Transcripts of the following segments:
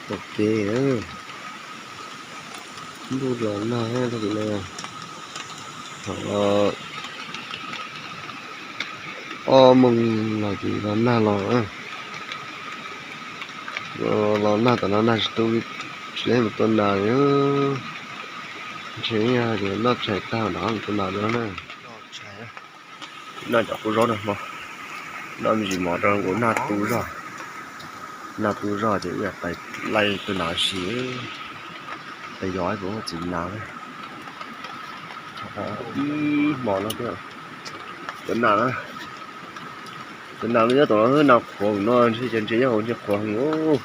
Tau kev, ntuj los nag tag kis no, thaum ob moos los ces los nag los, los nag tom no nag tsis tu, tsis mus tua nas li. Ntshe yog noj tshais tag no mus tua nas no na. Noj cov kua zaub no, noj me ntsis mov rau nkaus nag tu zog, nag tu zog ces wb pais laij tua nas si, pais yos ib puas txiv nas ib hmo no thiab. Tua nas na, tua nas no nyob tom no nas qhuav no ntshe cov ntses nyob hauv ntshe qhuav heev.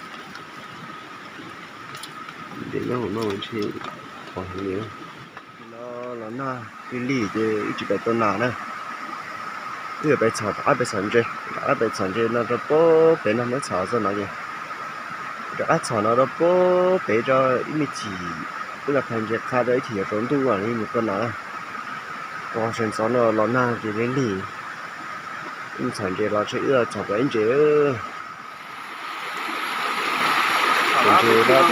Ntses nyob hauv no ntshe qhuav heev li. No los nag lig lig ces wb tsis pais tua nas na. Wb yuav pais txhom, rov qab pais txhom ntses, rov qab pais txhom ntses no rau puag pem no, muab txhom txog no ces rov qab txhom no rau puag pem rau ib me chim, wb los phais ntses qha rau ib chim yuav tsaus ntuj mam li mus tua nas. Ua sawv ntxov no los nag ces lig lig, wb txhom ntses los tseem wb los txhom kom ib ntses. Tus ntses dab,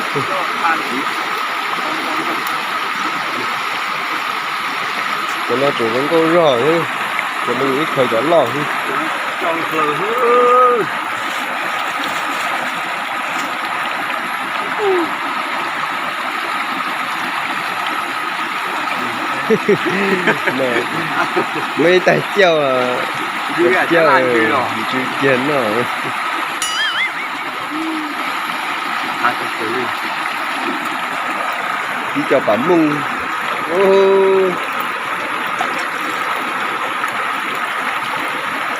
cov no tseem zoo nkauj zog thiab, cov no yog ib khaws cov loj xwb. Muaj ib tag ciaj, ciaj ntsw kiag no. Ib co pam mooj,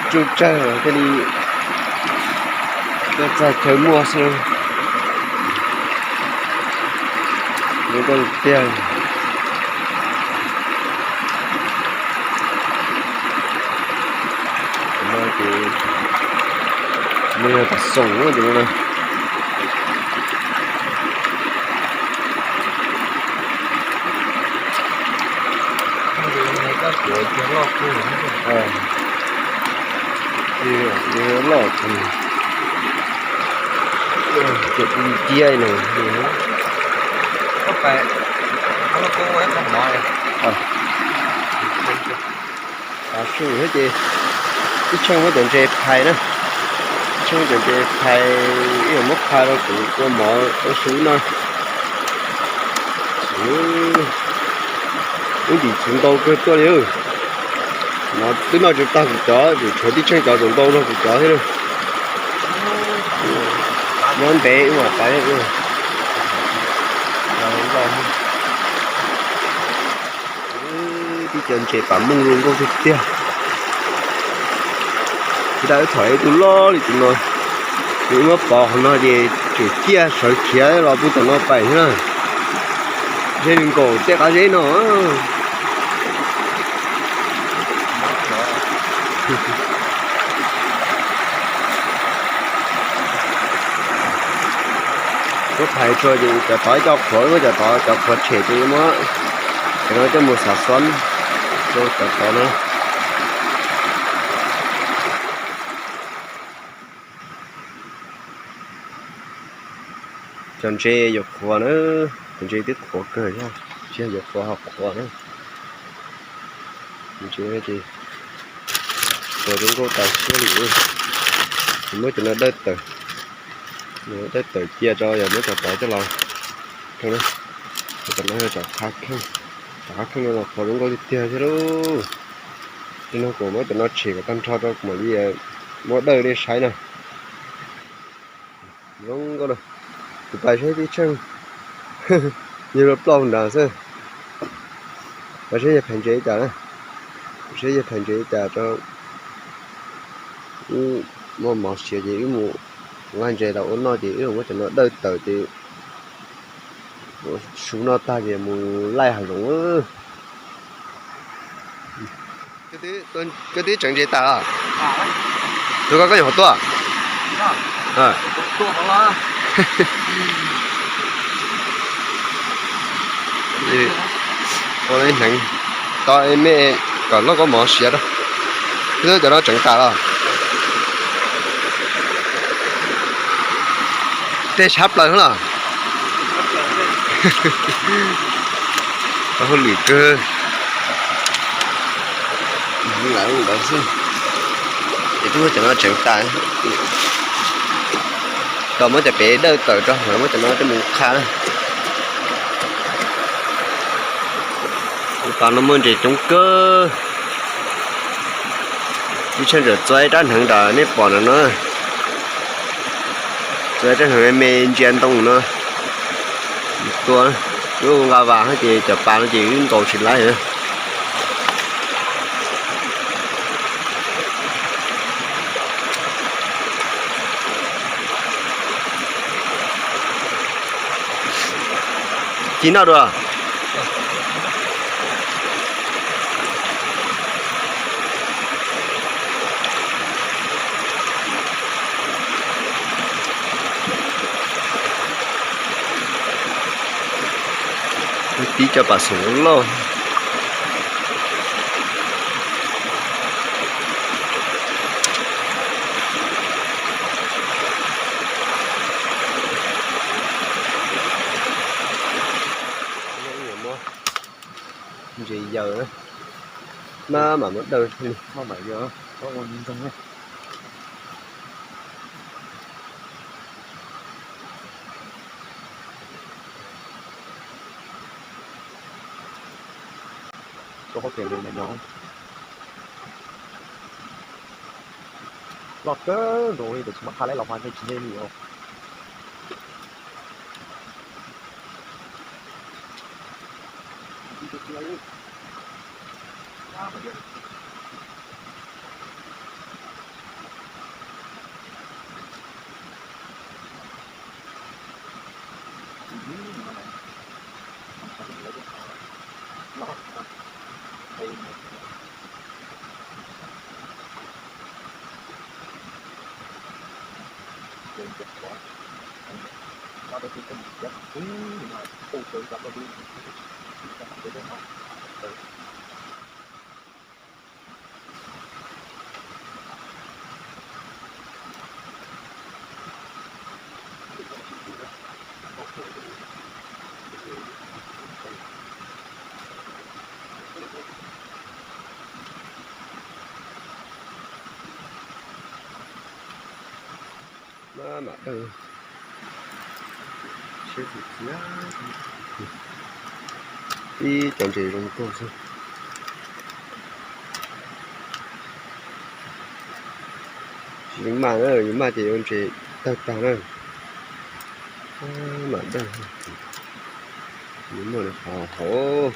tsuj tsawg thiaj li tuaj txog chaw muaj xwb. Zoo nkauj tiag. No ces nws yog pam xoom na tus no na. Loj kawg, ces cia no. Tav su thiab ces ib tsheej muab cov ntses phais na, ib tsheej muab cov ntses phais, ib yam muab phais rau kuv tua mov ua su no. Wb ntim txhuv ntau kawg tuaj li. No twb noj tsis tag kuv cov, tshuav tib tsheej cov tseem ntau nrog kuv cov thiab. Nyob ntev wb mam pais. Tib co ntses pam mooj zoo nkauj tiag tiag. Ces dab wb txhom ib tug loj li tus no, nws muab pov qhov no ces tseem ciaj sawv khiav los puag tom no pais thiab na. Ntshe nws nkaum tej qab zeb no. Muab phais tso ces cov tod coj qhuav, muab cov tod cov qhuav tshem ces muab cov no coj mus xav xob rau cov tod na. Cov ntses yuav qhuav na, cov ntses twb qhuav kawg thiab, tsis yog yuav qhuav, ho qhuav na. Ntses no ces qhuav zoo nkauj tas siab li. Muab cov no dawj tawm, dawj tawm cia rau yog muab cov tod coj los. Cov no yog cov qhav kheej, cov qhav kheej no los qhuav zoo nkauj tiag tiag thiab lauj. Li no kuv muab cov no tshem kom tag nrho rau kuv mam li muab dawj nej saib na. Zoo nkauj na. Kuv pais saib tib tsheej, yog luag ploj nrad xwb. Pais saib yawg phais ntses li cas na, saib yawg phais ntses li cas rau. Wb muaj mov siav ces wb mus nqa ntses los ua noj ces wb muab cov no dawj tawm ces su noj tag ces mus laij hav zoov. Koj twb tseev ntses tas los? Tus koj, koj nyuam qhuav tuaj? Ua ib hneev tau me kom loj koj mov siav rau. Koj twb cov no tseev tas los? Tej tshab plaws los? Tau hauj lwm kawg. Lam ntawd xwb. Ces twb muab cov no tseev tas, tau muab cov pem dawj tawm rau, muab cov no coj mus qha na. Tus tod no muaj ntses coob kawg. Ib tshaj ntawm txua ib rab hneev nram nej pom no na. Txua ib rab hneev me ntsia ntoo no. Tua lub nqa vas ces cov pas no ces wb nkaus tsis laib. Ci noj dua. Tib cov pas xoom loj. Ntses yaws, maj mam muab dawj. Loj kawg nkaus li, tab sis muab qha laib los mas ntshe tsis nte li os. Maj mam dawj, siab txiv txiv, ib cov ntses zoo nkauj xwb. Tsis maj na, yus maj ces yuav ntses tawg tag na. Maj mam dawj, muaj qhov hauv.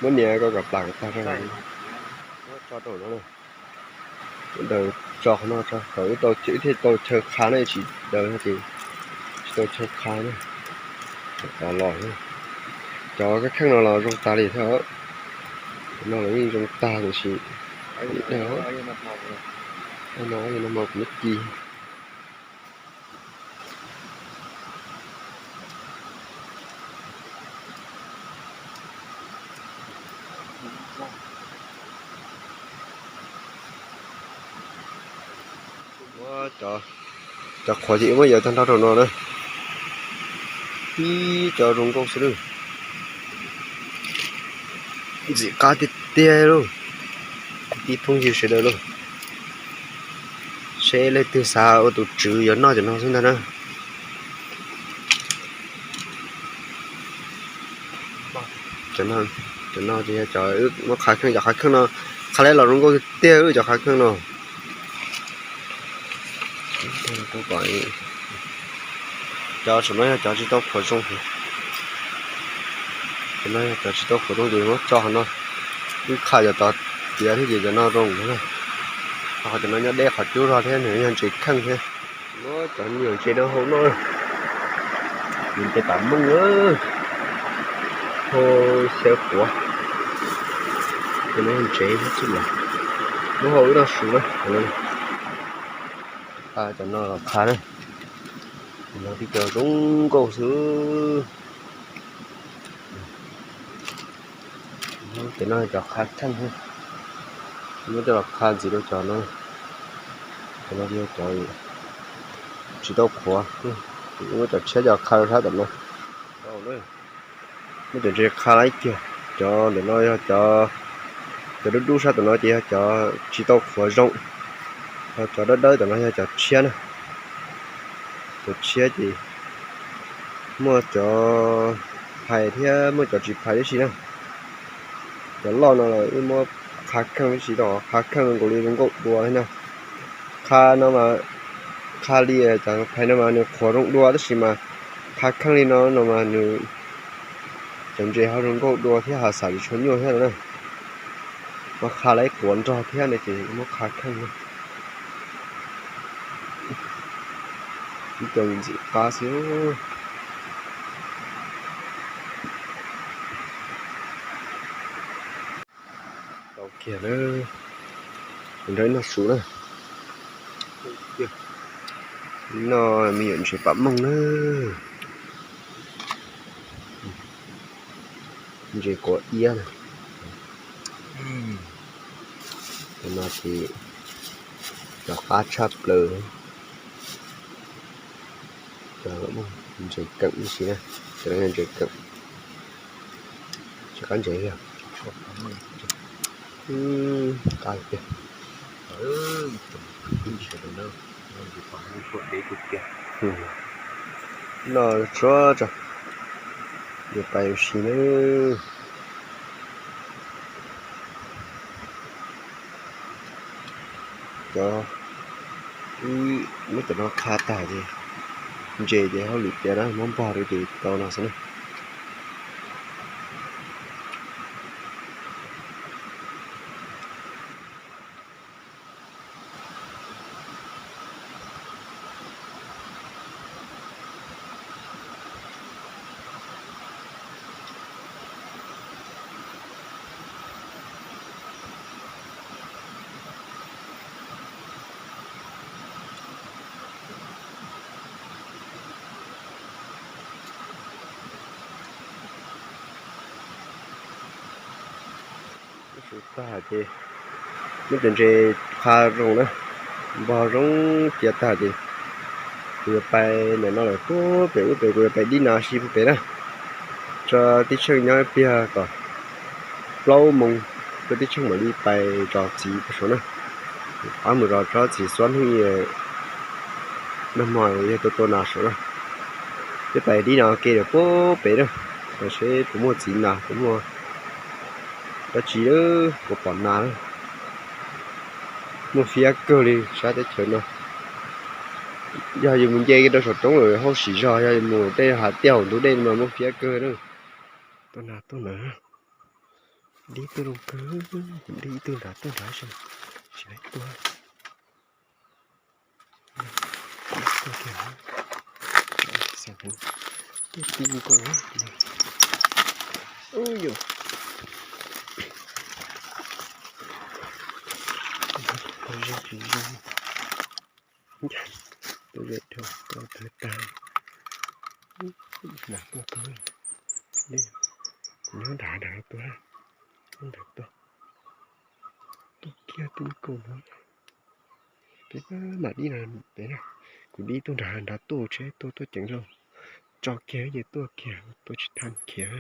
Muab nias koj kom plam kom tag rau, muab tso rau no. Daws tso qhov no tso kom wb tau, wb thiaj tau chaw qha na, tsis daws no ces tsis tau chaw qha na. Kom los, cov kab kheej no los zoo tas li thiab. Cov no los yeej zoo tag tiam sis daws, no yog nag hmo kuv muab ci. Cov qhuav ces muab yaws tag nrho rau no na. Ib cov zoo nkauj xwb lauj. Ntxim qab tiag tiag lauj. Kwv tij phooj ywg sawv daws lauj, seb leej twg xav ua tus tswv yuav noj cov no xwb ntag na. Cov no ces yog cov wb muab qha kheej, cov qha kheej no qha laib los zoo nkauj tiag tiag cov qha kheej no. Cov saum no yog cov tsis tau qhuav zoo, cov no yog cov tsis tau qhuav zoo ces muab tso qhov no. Wb qha cov tod tiav thiab ces cov no zoo na. Qhov cov no nyob deb qhov cub zog thiab nws yog ntses kheej thiab. Muab cov me nyuam ntses no hau noj, nws ntses pam mooj, hau xyaw quav. Cov no yog ntses thiab xwb mas, muab hau wb noj su na. Qha cov no los qha na, cov no tib co zoo nkauj xwb. Cov no cov qha kheej, muab coj los qha ntxiv rau cov no. Cov no yog cov tsis tau qhuav, muab cov tshiab cov qha rau sab tom no. Muab cov ntses qha lawm kiag, cov ntawm no yog cov, cov dub dub sab tom no ces yog cov tsis tau qhuav zoo, ho cov dawb dawb tom no yog cov tshiab na. Cov tshiab ces muaj cov phais thiab muaj cov tsis phais tib si na. Cov loj no los wb muab qha kheej tib si rau qha kheej nkaus li zoo nkauj dua thiab na. Qha no mas, qha li cov phais no mas nws qhuav zoo dua tab sis mas qha kheej li no no mas nws cov ntses ho zoo nkauj dua thiab ho xav tsis tshua nyuaj thiab no na. Mas qha lawm quav nrog thiab no ces muab qha kheej. Ib co ntxim qab xwb. Tau kiag na, nrog ib noj su na. Noj me nyuam ntses pam mooj na. Ntses quav iab na. Cov no ces cov qab tshaj plaws. Cov ntses keem ib si na, cov no yog ntses keem. Tsis qab ntses yog qab tiag. Noj tsuav tso, yuav pais ua si na. Cov, muab cov no qha tag ces ntses ces hauj lwm tiav na, muab npog rau ces tau no xwb na. Su tag ces muab cov ntses qha zoo na, npog zoo cia tag ces kuv yuav pais ntawm no lawm puag pem ub pem, kuv yuav pais dib nas si puag pem na. Tso tib tsheej nyob ib pliag kom plaub moos, tso tib tsheej mam li pais tso txiv puag saud na. Pab mus zov tsob txiv xuab hnub nag hmo yog tua tua nas saud na. Peb pais dib nas ke lawm puag pem na, pais seb puas muaj txiv nas, puas muaj dab tsi, puas pom nas na. Muaj fiab kawg li sab teb chaws no. Yog yus mus nce rau saum roob lawm hauj sim zog, yog yus mus tej hav tiaj hauv ntug dej mas muaj fiab kawg na. Tuaj nas tuaj na. Dib tuaj zoo kawg, dib ib tug nrad tuaj nrad tsis, tsis laib tuaj. Tuaj kiag, tuaj tib nkaus. Ub yus, tau zoo tsis zoo. Tuaj zem dhau, tuaj tawg tag. Nram tuaj tag, nyob nram nram tuaj, nyob nram tuaj. Tuaj kiag tib nkaus no. Peb mam dib no pem na. Kuv dib tuaj nrad nrad tuaj tsheb tuaj tuaj ceev lauj. Tso kiag ces tuaj kiag, tuaj tsis thaj khiav.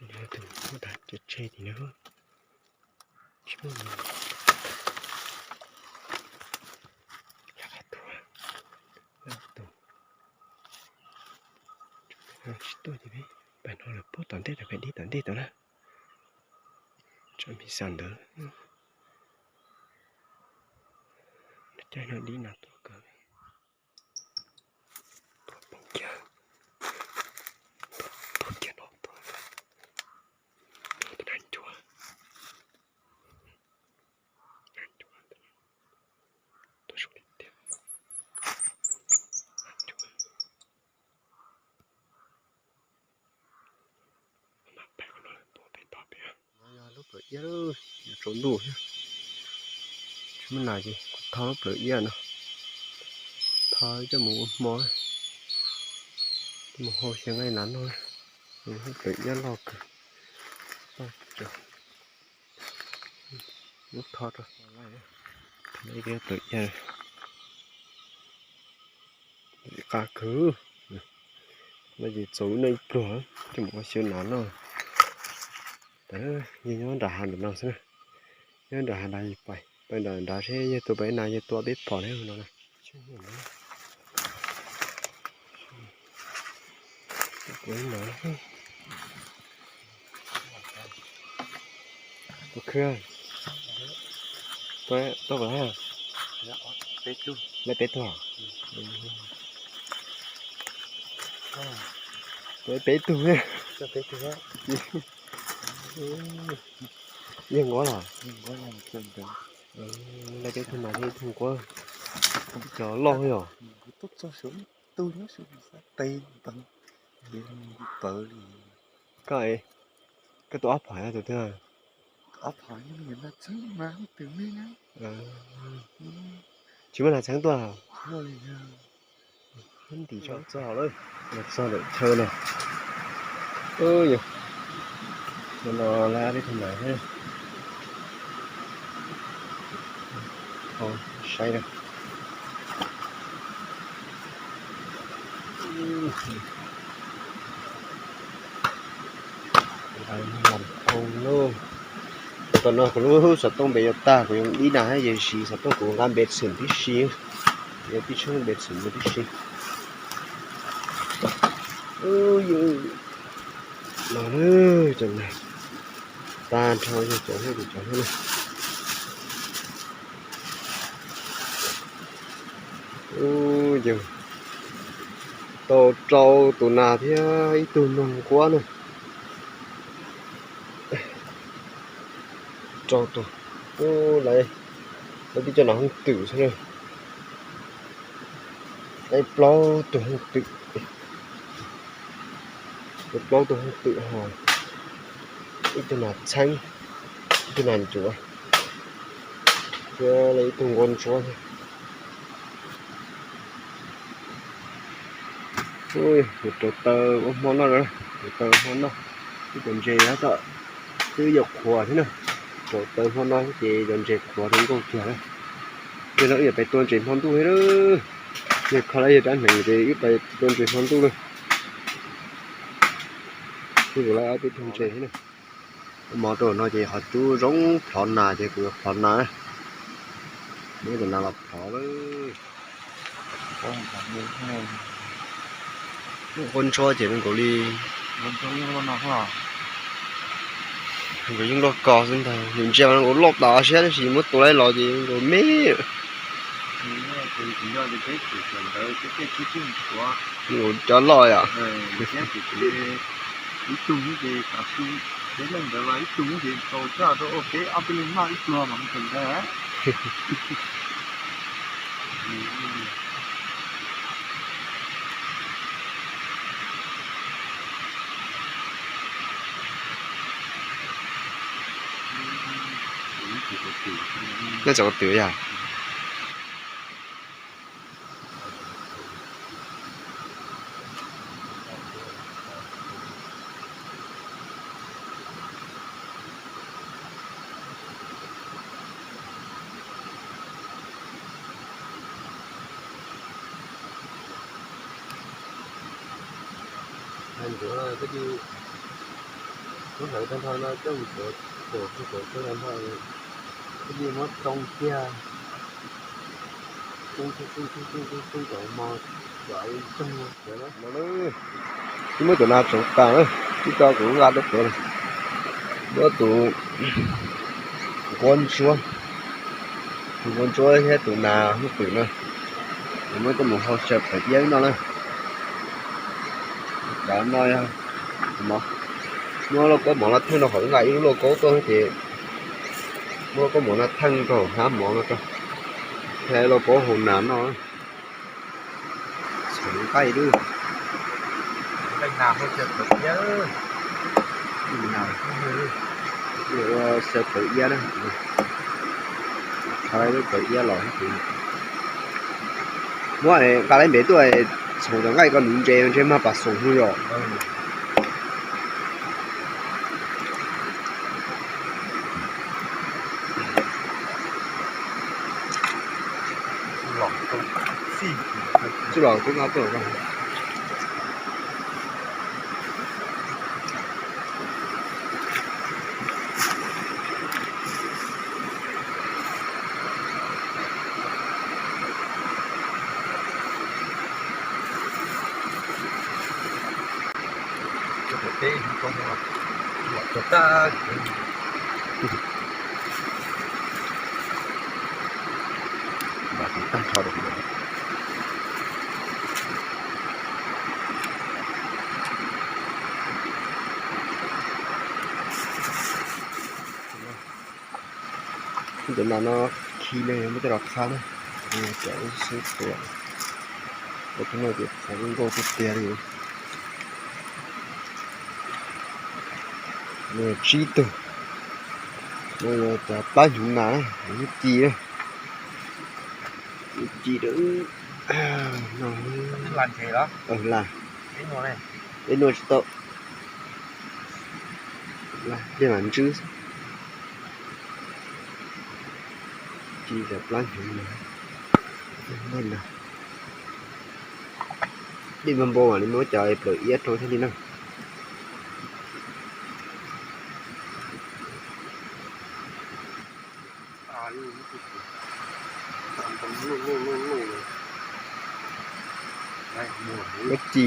Tus no tus muab tas tse tseg tim no. Tsis muaj. Yog qhov tuag. Tus tsis tuaj ces peb pais no lawm puag tom ntej, peb dib tom ntej tod na. Tsam me xav ntawd. Caij no dib no tuaj kawg. Tuaj poob kiag, tuaj poob kiag no, tuaj, tuaj tus dab ncua, dab ncua ntawd. Tsaus ntuj thiab, tsis muaj nas ces kuv tho lub plawv iab no, tho coj mus ua hmo, coj mus hau xyaw nqaij nas noj. Lub plawv iab loj kawg, loj tso, muab tho rau, plawv iab qab kawg. No ces txaus wb noj ib pluag, coj mus ua xyaw nas noj. Yeej nyob nram hav ntawm no xwb na, nyob nram hav nrad, pais nram nrad seb yawg tua peb nas, yawg tua peb phom thiab no na. Tua khw, tua, tua pem, lawv peb tug, tua peb tug, yawg nquab los, lawv peb tug mas thiab ib tug nquab, cov loj yom. Koj, koj tua ob phom tus twg? Tsis muaj nas txheeb tuaj. Ntim tso txog lawm, txog ntawm chaw no. Yog no lawv peb tug nas thiab. Saib na. Lam phoo lauj. Tam no kuv lub xov tooj npe yuav tag, kuv yuav dib nas thiab, ces siv xov tooj kuv nqa npe xwm tib si, yuav tib tsheb npe xwm tib si. Los na, cov nas tag nrho yog cov thiab, cov thiab na. Yog tau rau tus nas thiab ib tug noog nquab na. Rau tus, lawv, lawv twb coj nas hooj twm xwb na. Lawv plaub tug hooj twm, lawv plaub tug hooj twm ho ib tug nas txheeb, ib tug nas ncuav, thiab lawv ib tug nquab ntsuab thiab. Kuv rauv taws ua hmo noj, rauv taws ua hmo noj, ib cov ntses tab tom twb yuav qhuav thiab na. Rauv taws hmo no ces cov ntses qhuav rau nkauj kiag na. Tej zaum wb yuav pais tua ntses hmo ntuj thiab. Yog kho lawv yog rab hneev ces wb pais tua ntses hmo ntuj na. Wb yuav lawv ob peb tug ntses thiab na. Ua hmo rau no ces qhov cub zoo plhov nas ces kuv yuav plhov nas na. Muab cov nas los plhov lawm. Nquab ntsuab ces zoo nkaus li, zoo nkaus yeej loj ko xwb ntag, nim ntsia zoo nkaus loj tas siab tab sis muab tua laib los ces zoo nkaus me. Zoo nkaus cov loj yom. Nej txog ko tw yog. Ntsuav, koj hlawv tag nrho no coj mus tsuav, tsuav tsuav tag nrho, koj muab tsoo kiag, tsoo tsoo tsoo tsoo kom mos, kom tsoog. Wb muab cov nas tsuav tas na, wb coj kuv nqa tuaj tsuav na. Muab tus nquab ntsuab, tus nquab ntsuab thiab tus nas hooj twm na, kuv muab coj mus hau xyaw plawv iab no na. Cov no yog, muab lauj kaub mov no theej rau hauv, nqa ib lub lauj kaub tuaj ces muab lauj kaub mov no theej rau hauv hnab mov no rau, thiab lauj kaub hau nas no. Txhoov nqaij lawm. Nqaij nas hau xyaw plawv iab. Ua xyaw plawv iab na, rhaub lub plawv iab los. Muab nqa lawm npem tuaj, txhoov cov nqaij ko nuv ntses ntshe mag pas xoom hu yom. Tsuj los tub no tuaj. Cov nas no khi ne muab coj los qha na. Cov xub tua, ua tub no ces qhov zoo nkauj tiag tiag li. Tsib tug. No yog cov plab hnyuv nas na, lub ci na. Lub ci dawb no. Las, ib nua tsis tau. Pliag mam ntswb. Ci cov plab hnyuv na. Dej npau npau mam li muab cov plawv iab rau thiaj li na. Muab ci,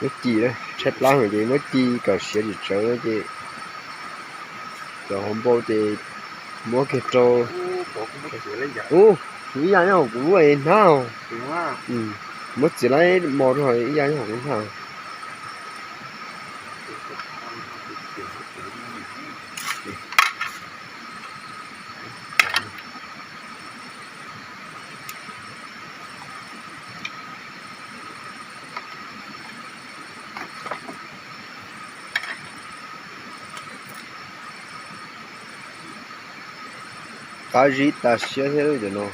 muab ci na, tshaib plab heev ces muab ci kom siav tsis tsawv ces cov hauv npau ces muab kiag rau. Ub, kuv ib yam nyob hauv kuv lub hnab. Muab txiav lawm mos rau ib yam nyob hauv kuv hnab. Qab zib tas siab thiab cov no.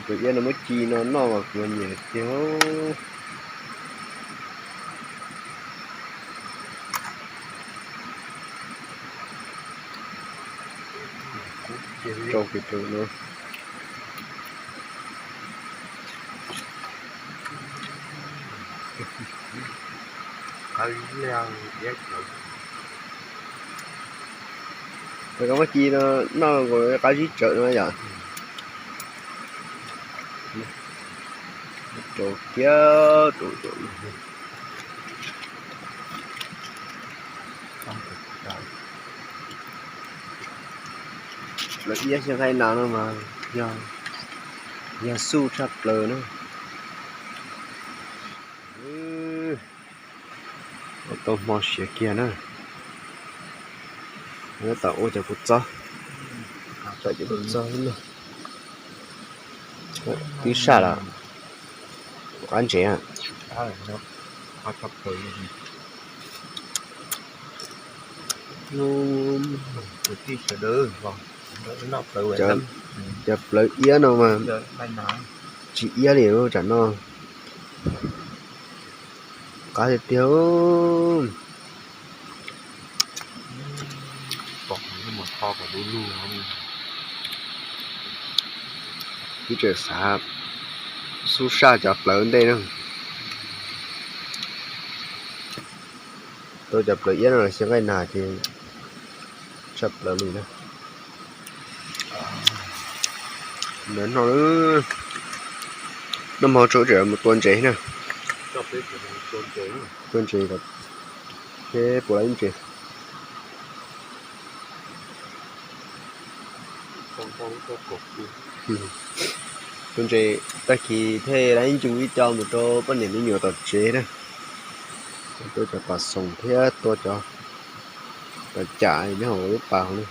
Tus iab no muab ci no noj mas kuv nyiam tiag. Rau kis rau no. Koj muab ci no noj qab zib tsawv no yom. Rau kiag rau. Plawv iab xyaw nqaij nas no mas yog xub tshaj plaws na. Ua tau hmo siav kiag na. Tab tom ua cov kua txob, tawm cov kua txob no. Twb saj lawm, qab ntsev. Cov plawv iab no mas tsis iab li lub tsam no. Qab tiag tiag. Twb tseem xav xub saj cov plawv ntej na. Tau cov plawv iab no los xyaw nqaij nas ces tshaj plaws li na. Ntawd no, noj mov tso tseem mus tua ntses na. Tua ntses, peb puas lawv ntses. Tua ntses tag kis thiaj lawv ncu ib co mus rau poj niam me nyuam tom tsev na. Tua cov pas xoom thiab tua cov pas cam nyob hauv lub pas hauv na.